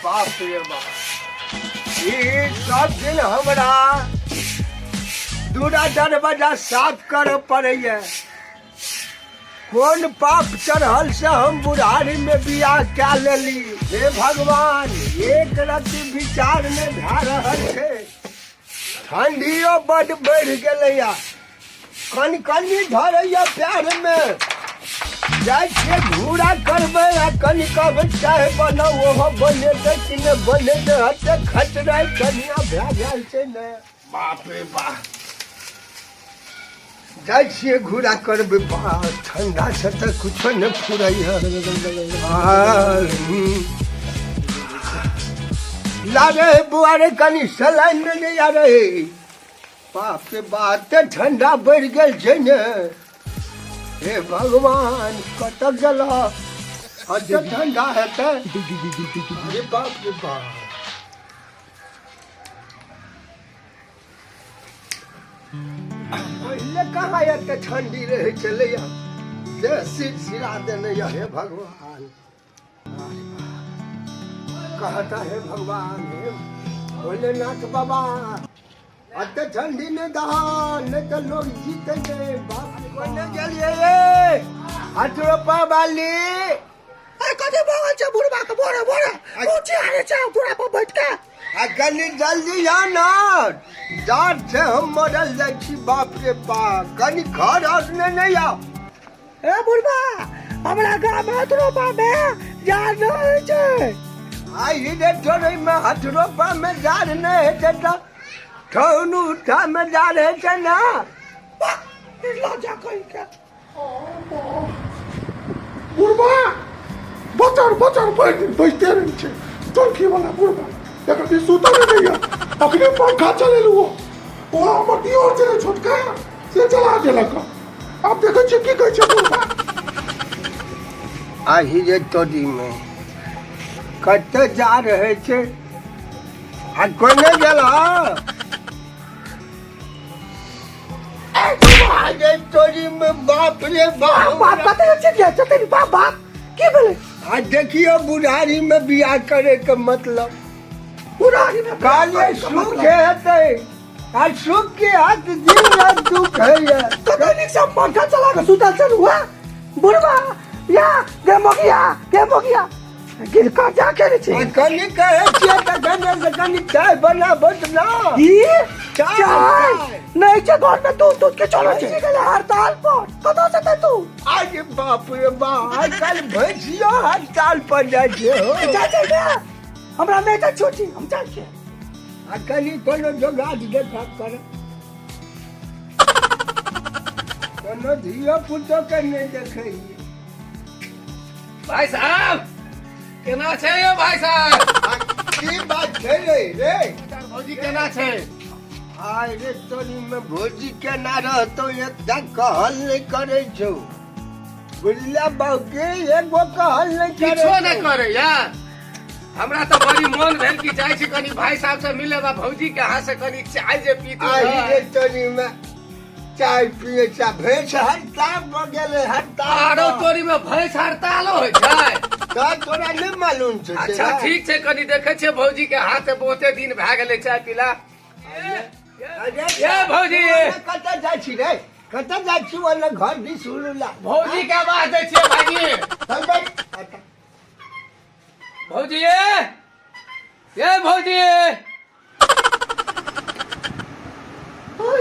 बाप रे बाप, ई सब दिन हमरा दूरा दरवाजा साफ करऽ पड़ैया। कोन पाप चढ़ल से हम बुढ़ारी में बियाह कए लेली। हे भगवान, एक रत्ती विचार नहि भए रहल छै। ठंडियो बड बढ़ि गेलैया, कनि कनि धरैया प्यार में। जाइ छियै घूरा करबै आ कनि कहबै चाय बनाउ, ओहो बनेतै कि नहि बनेतै। हते खचराइ कनिया भए गेल छै ने। बाप रे बाप, जाइ छियै घूरा करबै। बा, ठंडा से तऽ कुछो नहि फुरैया। लागे बुआ रे, कनि सलाइन नहि आ रहे। बाप रे बाप, एते ठंडा बढ़ि गेल छै ने। हे भगवान, कतऽ गेल? एते ठंडा हेतै? अरे बाप रे बाप। पहिले कहाँ एते ठंडी रहै छलैया? देह सिर सिरा देने यऽ। हे भगवान, कहता हे भगवान, हे भोलेनाथ बाबा, अते ठंडी नहीं दहा, नहीं तो लोग जीते नहीं। बाप रे, कोने गेलिए ये हाथ रोपा वाली? अरे कथी भऽ छै बुढ़बा के? बोरे बोरे ऊँची आने छै दूरा पर बैठ के। आ कनी जल्दी आ ना, जाड़ से हम मरल जाइ छी। बाप रे बाप, कनी घर और ने नहीं आओ। ए बुढ़बा, हमरा गाम में हाथ रोपा में जाड़ नहि होइ छै। आई रे तोरे में हाथ रोपा में जाड़ नहीं होइ छै तऽ ठौन उठा में जाड़ होइ छै ना? निर्लज्जा कहीं के। बुढ़बा बचर बचर भरि दिन बैठते रहै छै। चौकी वाला बुढ़बा एकर दिन सुतल नहि यऽ। अखने पंखा चलेलहुँ, ओ हमर दियोर छलै छोटका, से चला देलक। आब देखै छियै की कहै छै बुढ़बा। आही रे तोरी में कतऽ जा रहै छै आ कोने गेल? आगे तोरी में, बाप रे बाप। बाप कते छै जे जते बाप बाप की भेलै? आ देखियो, बुढ़ारी में बियाह करे के मतलब। बुढ़ारी में काले सुख हेतै आ सुख के हाथ दिन रात दुख होइए। कते नीक से पंखा चला के सुतल छल हुआ बुढ़बा। या गे मोगिया, गे मोगिया, गिर कर्जा केने छै। आ कनि कहै छियै तऽ कने से कनि चाय बनाबत ना। की? चाय। चाय नहीं छै घर में, दूध दूध के चलो छै गेलै हड़ताल पर, कतऽ से दे तू? अरे बाप रे बाप, आइ काल्हि भैंसियो हड़ताल पर जाइ छै हो। जा जा जा, हमरा नहि छै छुट्टी, हम जाइ छियै। आ कनि कोनो जोगाड़ देखा कर, कोनो धियो पुतो के नहि देखै। भाई साहब, केना छै यौ भाई साहब? आ की बात छै रे रे? भौजी केना छै? आय रे तोरी में, भौजी केना रहतौ? एकटा कहल नहि करै छौ, बुझला बाबू? एगो कहल नहि करै किछो नहि छौ। करे यार। हमरा तऽ बड़ी मन भेल कि जाइ छी कनि भाई साहब से मिले बा, भौजी के हाथ से कनि चाय जे पीती। आहि रे तोरी में, चाय पिए चा भैंस हड़ताल भऽ गेलै हड़ताल। आरो तोरी में, भैंस हड़तालो होइ छै? तऽ तोरा नहि मालूम छौ? अच्छा ठीक छै, कनि देखै छियै भौजी के हाथ से, बहुते दिन भए गेलै चाय पीला। अरे ए भौजी। कतऽ जाइ छी रे? कतऽ जाइ छी ओने घर दिस उड़ला? भौजी के आवाज दै छियै भाईजी। चल बैठ। भौजी, ए भौजी।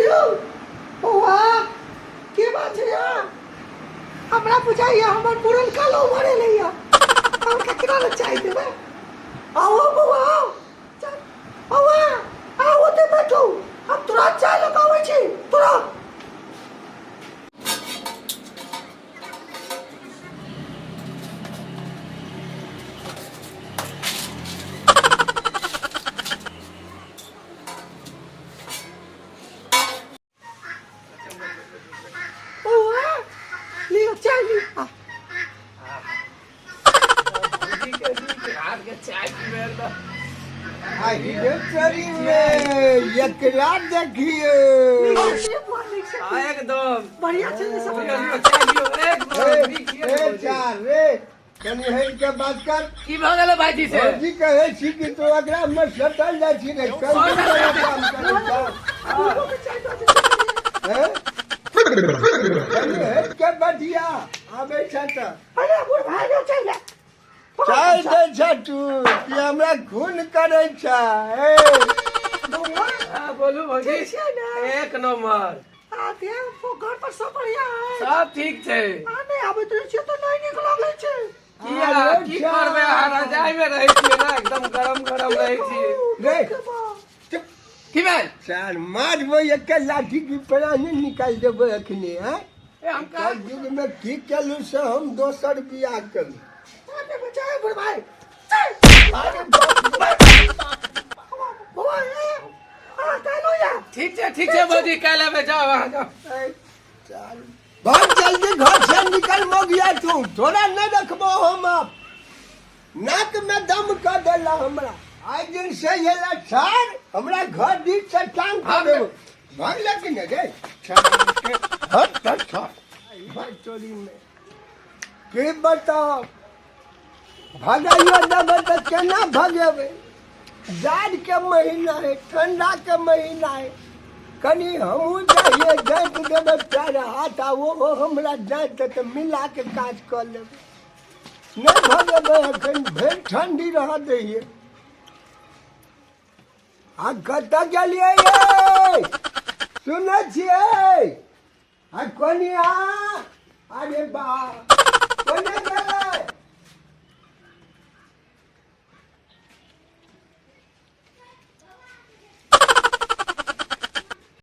यौ बौआ, के बात छै यार? हमरा बुझाइया हमर पुरनका लो भरे लैया, हम केकरा लए चाय देबै? आओ बौआ, आओ। चल, बौआ आओ, ओतै बैठू, हम तुरंत चाय लऽ कऽ आबै छी तुरंत। बौआ, लिअ चाय लिअ। आ, भौजी के नीक हाथ के चाय पीबै तऽ आहि रे तोरी में, एकरा देखियो। लिअ बौआ, नीक से। आ, एकदम बढ़िया छै ने सब? लियौ, लियौ, चाय लियौ, ए एकदम नीक छियै ए भौजी। चार रे। कनि हटि के बात कर। की भऽ गेलै भाईजी से? भौजी कहै छी कि तू एकरा मे सटल जाइ छी रे, कल काम करै छौ। बुढ़बो के चाय दऽ दे। हैं? कनि हटि के बजिया आबै छ तऽ। अरे बुढ़ भाई जो चाय ले। चाय दै छ तू कि हमरा खून करै छ? ए बौआ। हाँ, बोलू भौजी। ठीक छियै ने? एक नंबर। आ ते घर पर सब बढ़िया है? सब ठीक छै। आ नहि आबैत रहै छियै तऽ नहि नीक लगै छै। किया? की करबै, अहाँ रजाई में रहै छियै ने, एकदम गरम गरम रहै छियै। रे। चुप। की भेल? सर मारबै एक लाठी की प्राण निकालि देबै अखने। हैं? ए, हम कहा कल युग में की केलू से हम दोसर बियाह करू। अरे बचाए बुढ़ भाई। अरे बाप रे। बौआ, ए आ कालो या। ठीक छै, ठीक छै भौजी, काल्हि आबै, जाउ अहाँ, जाउ। ए, चल भाग जल्दी घर से निकल मगिया तू, थोड़ा नहीं रखबो हम। आप नाक में दम कर देला हमरा। आइ दिन से ये छाड़ हमरा घर दिस से टांग कर देबो। भाग कि नहीं रे? हट हट छाड़ भाई चोरी में की बताओ, भगाइयो देबै तऽ केना भगेबै? जाड़ के महीना है, ठंडा के महीना है। कनि हमहूँ जाइए जाँच देबै पैर हाथ, आ ओहो हमरा जाँच देतै, मिला के काज कऽ लेबै। नहि भगेबै एखन, भरि ठंडी रहऽ दैये। आ कतऽ गेलियै यै? सुनै छियै? आ कोनिया, अरे बा, कोने गेलै?